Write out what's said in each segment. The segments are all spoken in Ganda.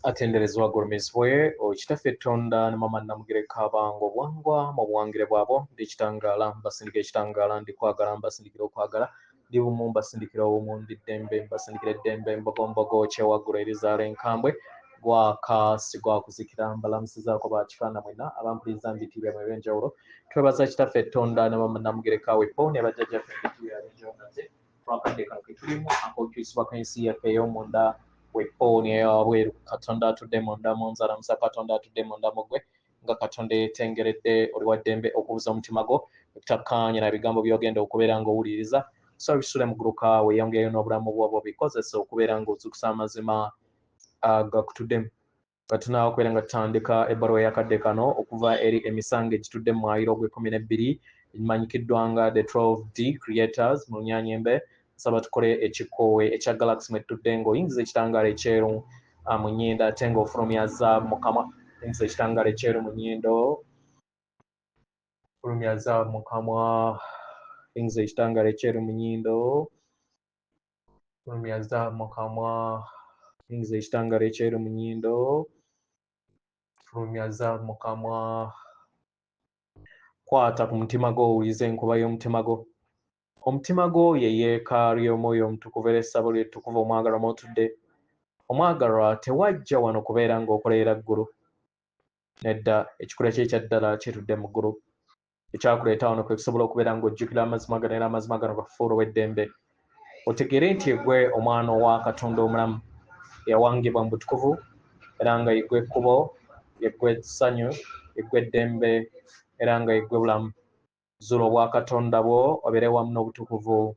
Atenderezebwa agulumizibwe oyo Kitaffe Ttonda ne Maama Namugereka abange obuwangwa mu buwangire bwabwo. Ndi kitangaala mbasindikira ekitangaala, ndi kwagala mbasindikira okwagala, ndi bumu mbasindikira obumu, ndi ddembe mbasindikira eddembe, mbogombogo kyewaggula erizaala enkambwe, gwaka si gwa kuzikira. Mbalamusizaako ba kika mwenna abampuliriza mu biti byammwe eby'enjawulo. Twebaza Kitaffe Ttonda ne Maama Namugereka wepo ne bajjajjaffe mu biti byabwe eby'enjawulo nate olwakadde kano ke tulimu ak'okukyusibwa kw'ensi yaffe ey'omunda wepo n'eyawabweru. Katonda atudde munda mu nze alamusa Katonda atudde munda mu ggwe nga Katonda yeetengeredde. Oli wa ddembe okubuza omutima gwo okutakkaanya na bigambo by'ogenda okubeera ng'owuliriza. So bisule muguluka weeyongereyo n'obulamu bwo bw'obikozesa okubeera ng'ozuukusa amazima agakutuddemu. Nga tunaawa okubeera nga tutandika ebbaluwa ey'akadde kano okuva eri emisango egitudde mu mwayiro ogw'ekkumi n'ebbiri egimanyikiddwa nga the 12D Creators mu Lunyanyembe, nsaba tukole ekikoowe ekya Galaxy mwe tutudde ng'oyingiza ekitangaala ekyeru mu nnyindo ate ng'ofulumya zaabu mu kamwa. Oyingiza ekitangaala ekyeru mu nnyindo, fulumya zaabu mu kamwa. Oyingiza ekitangaala ekyeru mu nnyindo, fulumya zaabu mu kamwa. Oyingiza ekitangaala ekyeru mu nnyindo, fulumya zaabu mu kamwa. Kwata ku mutima gwo owulize enkuba y'omutima gwo. Omutima gwo ye yeekaalu y'Omwoyo Omutukuvu era essabo lye ettukuvu omwagalwa mw'otudde. Omwagalwa, tewajja wano kubeera ng'okolerera ggulu. Nedda, ekikula kye ekya ddala kitudde mu ggulu. Ekyakuleeta wano kwe kusobola okubeera ng'ojjukira amazima gano era amazima gano gakufuula ow'eddembe. Otegeere nti yeggwe omwana owa Katonda omulamu eyawangibwa mu butukuvu era nga yeggwe ekkubo, yeggwe essanyu, yeggwe eddembe era nga yeggwe bulamu. Zuula obwakatonda bwo obeere wamu n'obutukuvu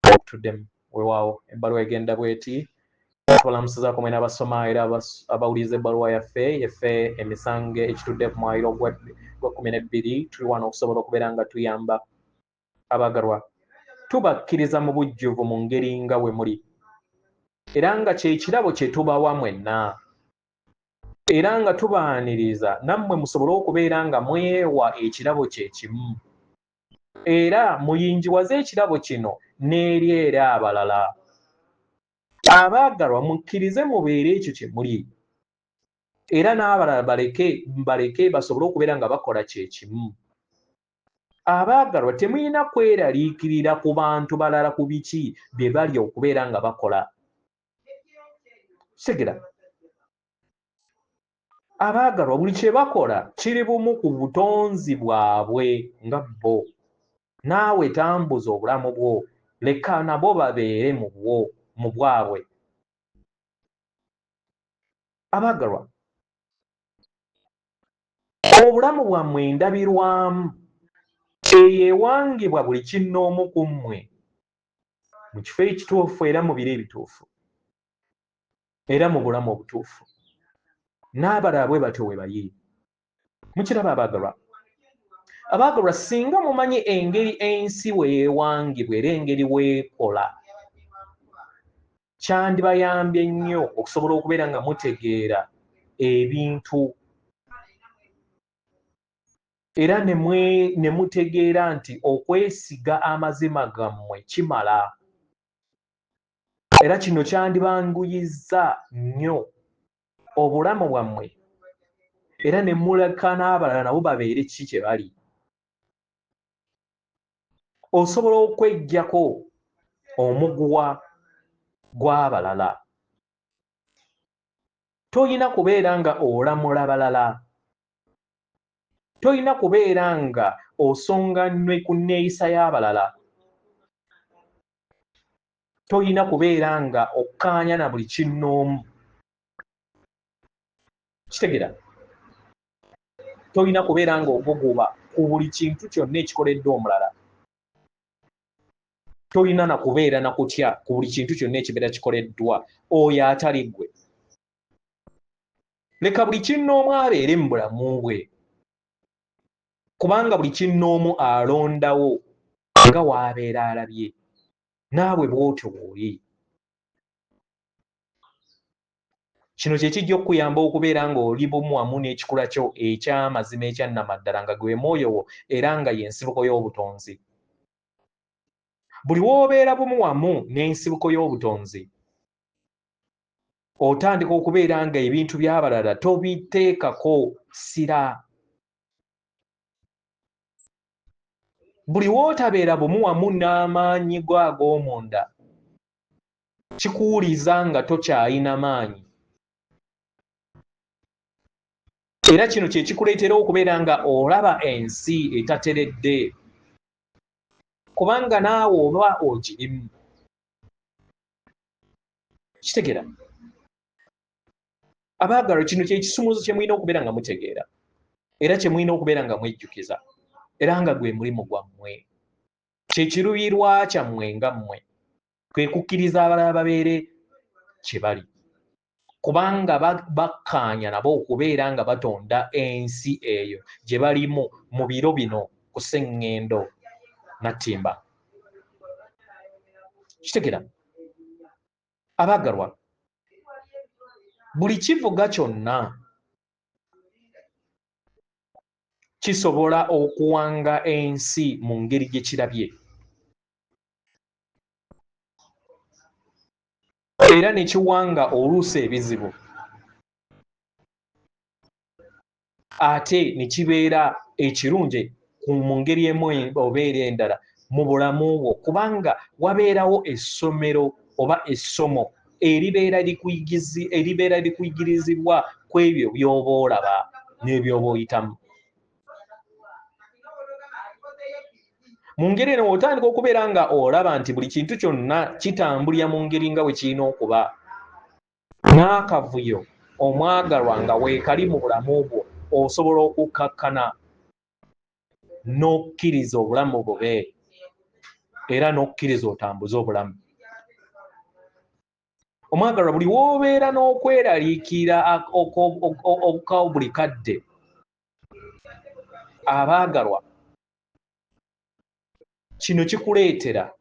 obutuddemu. Weewaawo, ebbaluwa egenda bw'eti: Tubalamusizaako mwena abasoma era abawuliriza ebbaluwa yaffe yeffe emisango ekitudde ku mwaliro gw'ekkumi n'ebbiri. Tuli wano okusobola okubeera nga tuyamba abagalwa. Tubakkiriza mu bujjuvu mu ngeri nga bwe muli era nga kye kirabo kye tubawa mwenna era nga tubaaniriza nammwe musobole okubeera nga mwewa ekirabo kye kimu era muyingiwaze ekirabo kino n'eri era abalala. Abaagalwa, mukkirize mubeere ekyo kye muli era n'abalala baleke baleke basobole okubeera nga bakola kye kimu. Abaagalwa, temulina kweraliikirira ku bantu balala ku biki bye bali okubeera nga bakola. Kitegera? Abaagalwa, buli kye bakola kiri bumu ku butonzi bwabwe nga bo. Naawe tambuza obulamu bwo, leka nabo babeere mu bwo mu bwabwe. Abaagalwa, obulamu bwammwe ndabirwamu eyo ewangibwa buli kinnoomu ku mmwe mu kifo ekituufu era mu biro ebituufu era mu bulamu obutuufu. N'abalala bwe batyo bwe bayi. Mukiraba abaagalwa? Abaagalwa, singa mumanyi engeri ensi weewangibwa era engeri weekola, kyandibayambye nnyo okusobola okubeera nga mutegeera ebintu era ne mutegeera nti okwesiga amazima gammwe kimala. Era kino kyandibanguyizza nnyo obulamu bwammwe era ne muleka n'abalala nabo babeere kiki kye bali. Osobola okweggyako omuguwa gw'abalala. Tolina kubeera nga olamula balala. Tolina kubeera nga osonga nnwe ku nneeyisa y'abalala. Tolina kubeera nga okkaanya na buli kinnoomu. Kitegera? Tolina kubeera nga ogogoba ku buli kintu kyonna ekikoleddwa omulala. Tolina na kubeera na kutya ku buli kintu kyonna ekibeera kikoleddwa oyo atali ggwe. Leka buli kinnoomu abeere mu bulamu bwe, kubanga buli kinnoomu alondawo nga w'abeera alabye. Naawe bw'otyo bw'oli. Kino kye kijja okukuyamba okubeera ng'oli bumu wamu n'ekikula kyo eky'amazima ekya nnamaddala nga gwe mwoyo wo era nga y'ensibuko y'obutonzi. Buli w'obeera bumu wamu n'ensibuko y'obutonzi, Otandika okubeera nga ebintu by'abalala tobiteekako ssira. Buli w'otabeera bumu wamu n'amaanyi go ag'omunda, kikuwuliza nga tokyalina maanyi. Era kino kye kikuleetera okubeera nga olaba ensi etateredde, kubanga naawe oba ogirimu. Kitegeera? Abaagalwa, kino kye kisumuuzo kye mulina okubeera nga mutegeera, era kye mulina okubeera nga mwejjukiza, era nga gwe mulimu gwammwe, kye kiruubirirwa kyammwe nga mmwe, kwe kukkiriza abalala babeere kye bali, kubanga bakkaanya nabo okubeera nga batonda ensi eyo gye balimu mu biro bino ku sseŋŋendo nattimba. Kitegeera? Abaagalwa, buli kivuga kyonna kisobola okuwanga ensi mu ngeri gye kirabye, era ne kiwanga oluusi ebizibu, ate ne kibeera ekirungi mu ngeri emu oba eri endala mu bulamu bwo, kubanga wabeerawo essomero oba essomo eribeera likuyigirizibwa ku ebyo by'oba olaba n'ebyoba oyitamu. Mu ngeri eno otandika okubeera nga olaba nti buli kintu kyonna kitambulira mu ngeri nga bwe kirina okuba, n'akavuyo omwagalwa nga weekali mu bulamu bwo, osobola okukkakkana n'okkiriza obulamu bube, era n'okkiriza otambuze obulamu. Omwagalwa, buli w'obeera n'okweraliikirira okwa buli kadde, abaagalwa, kino kikuleetera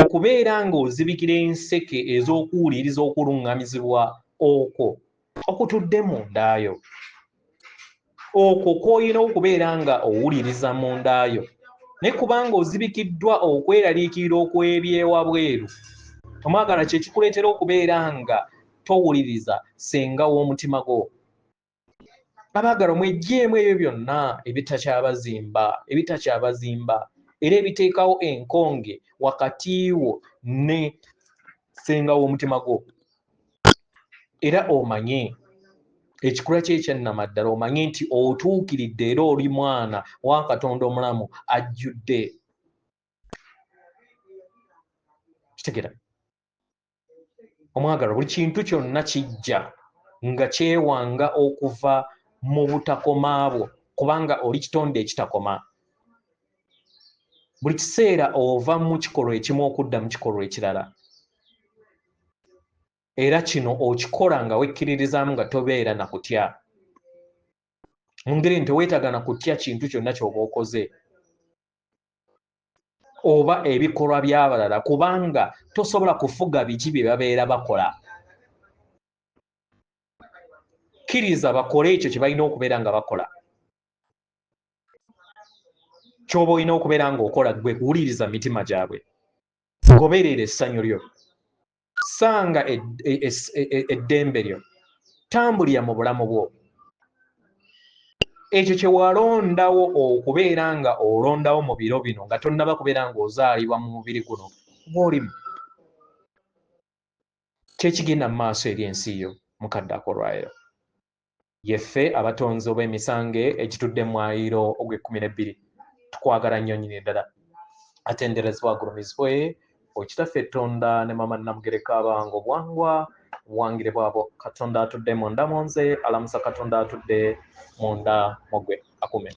okubeera ng'ozibikira enseke ez'okuwuliriza okuluŋŋamizibwa okwo okutudde mundaayo, okwo kw'olina okubeera nga owuliriza mundaayo, naye kubanga ozibikiddwa okweraliikirira okw'ebyewabweru, omwagala, kye kikuleetera okubeera nga towuliriza ssenga w'omutima gwo. Abaagalwa, mweggyemu ebyo byonna ebitakyabazimba era ebiteekawo enkonge wakati wo ne ssenga w'omutima gwo, era omanye ekikula kye ekyannamaddala, omanye nti otuukiridde era oli mwana wa Katonda omulamu ajjudde. Kitegeera? Omwagalwa, buli kintu kyonna kijja nga kyewanga okuva mu butakoma bwo, kubanga oli kitonde ekitakoma. Buli kiseera ova mu kikolwa ekimu okudda mu kikolwa ekirala, era kino okikola nga wekkiririzaamu nga tobeera na kutya. Mu ngeri eno teweetaaga na kutya kintu kyonna ky'oba okoze oba ebikolwa by'abalala, kubanga tosobola kufuga biki bye babeera bakola. Kkiriza bakole ekyo kye balina okubeera nga bakola. Ky'oba olina okubeera ng'okola ggwe kuwuliriza mitima gyabwe, goberera essanyu lyo, sanga eddembe lyo, tambulira mu bulamu bwo. Ekyo kye walondawo okubeera nga olondawo mu biro bino nga tonnaba kubeera ng'ozaalibwa mu mubiri guno gw'olimu, kyekigenda mu maaso eri ensi yo mu kadde ak'olwaleero. Yeffe abatonzi oba emisange egitudde mu mwaliiro ogw'ekkumi n'ebbiri, tukwagala nnyo nnyini ddala. Atenderezebwa agulumizibwe okitaffe Ttonda ne Maama Namugereka, abanga obuwangwa obuwangire bwabo. Katonda atudde munda mu nze alamusa Katonda atudde munda mu ggwe akume.